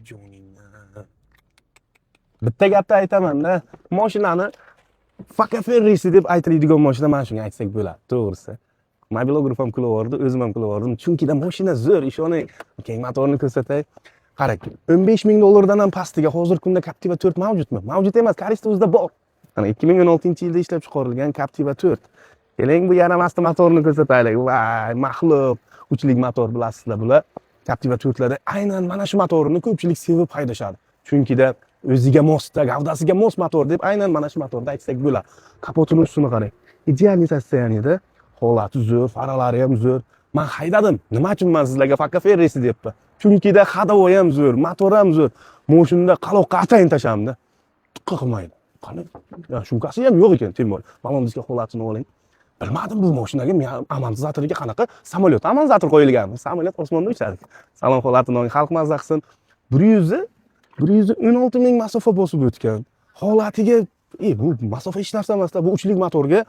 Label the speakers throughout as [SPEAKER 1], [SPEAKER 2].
[SPEAKER 1] Joningni. Bitta gapni aytaman-da, mashinani Faka Ferrisi deb aytiladigan mashina mana shunga aytsak bo'ladi, to'g'risi. Mobilograf ham kulib yubordi, o'zim ham kulib yubordim. Chunki mashina zo'r, ishoning. Keyin motorni ko'rsatay. Qarang, 15 ming dollardan ham pastiga hozirgi kunda Captiva 4 mavjudmi? Mavjud emas, Carista o'zida bor. Mana 2016-yilda ishlab chiqarilgan Captiva 4. Keling, bu yaramasdi motorni ko'rsataylik. Vay, maxluq, uchlik motor, bilasizlar, bular Captiva 4larda aynan mana shu motorni ko'pchilik sevib haydashadi. Chunkida o'ziga mosda, gavdasiga mos motor deb aynan mana shu motorni aytsak bo'ladi. Kapotini ustini qarang. Идеальный состояние da, holati zo'r, faralari ham zo'r. Man haydadim. Nima uchun man sizlarga Faka Ferrisi deyapman? Chunkida ходовой ham zo'r, motor ham zo'r. Moshinada qaloqqa atayin tashamdi. Tiqqa qilmaydi. Qani, ya, шумка si ham yo'q ekan, тем более. Balon diska holatini oling. Bilmadim, bu mashinaga amortizatoriga qanaqa samolyot amortizator qo'yilganmi? Samolyot osmonda uchadi. Salon holatini oling, xalq mazza qilsin. 116 ming masofa bosib o'tgan. Holatiga, bu masofa hech narsa emasda, bu uchlik motorga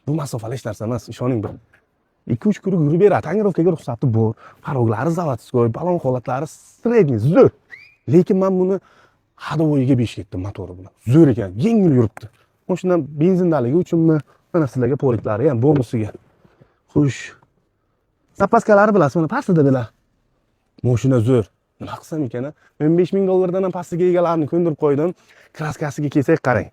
[SPEAKER 1] bu masofalar hech narsa emas, ishoning bir. 2-3 kun yurib beradi. Тонировка ga ruxsati bor. Порог lari заводской, balon holatlari средний, zo'r. Lekin men buni ходовой ga besh ketdim motori bilan. Zo'r ekan, yengil yuribdi. Mashina benzindaligi uchunmi? Mana sizlarga полик lari ham bonusiga. Xo'sh. Запаска lari bilasiz, mana pastida bular. Mashina zo'r. Nima qilsam ekan, a? 15 ming dollardan ham pastiga egalarini ko'ndirib qo'ydim. Краска siga kelsak, qarang.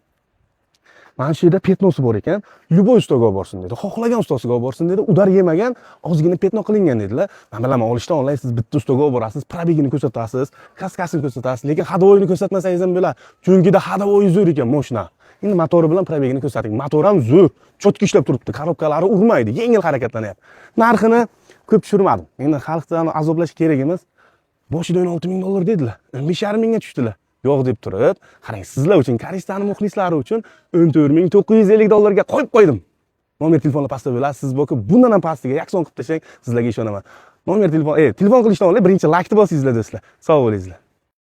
[SPEAKER 1] Mana shu yerda пятно si bor ekan. Любой ustaga olib borsin dedi. Xohlagan ustasiga olib borsin dedi. Удар yemagan, ozgina пятно qilingan dedilar. Men bilaman, olishdan oldin siz bitta ustaga olib borasiz, пробег ini ko'rsatasiz, краска sini ko'rsatasiz, lekin ходовой ni ko'rsatmasangiz ham bo'ladi. Chunki da ходовой zo'r ekan mashina. Endi motori bilan пробег ini ko'rsating. Motor ham zo'r, чётко ishlab turibdi. Коробка lari urmaydi, yengil harakatlanyapti. Narxini ko'p tushirmadim. Endi xalqni azoblash kerak emas. Boshida 16 ming dollar dedilar. 15,5 mingga tushdilar. Yo'q deb turib, qarang, sizlar uchun, Karistani muxlislari uchun 14 950 dollarga qo'yib qo'ydim. Nomer telefonlar pastda bo'ladi. Siz boki bundan ham pastiga yakson qilib tashlang, sizlarga ishonaman. Nomer telefon, telefon qilishdan oldin birinchi laykni bosingizlar, do'stlar. Sog' bo'linglar.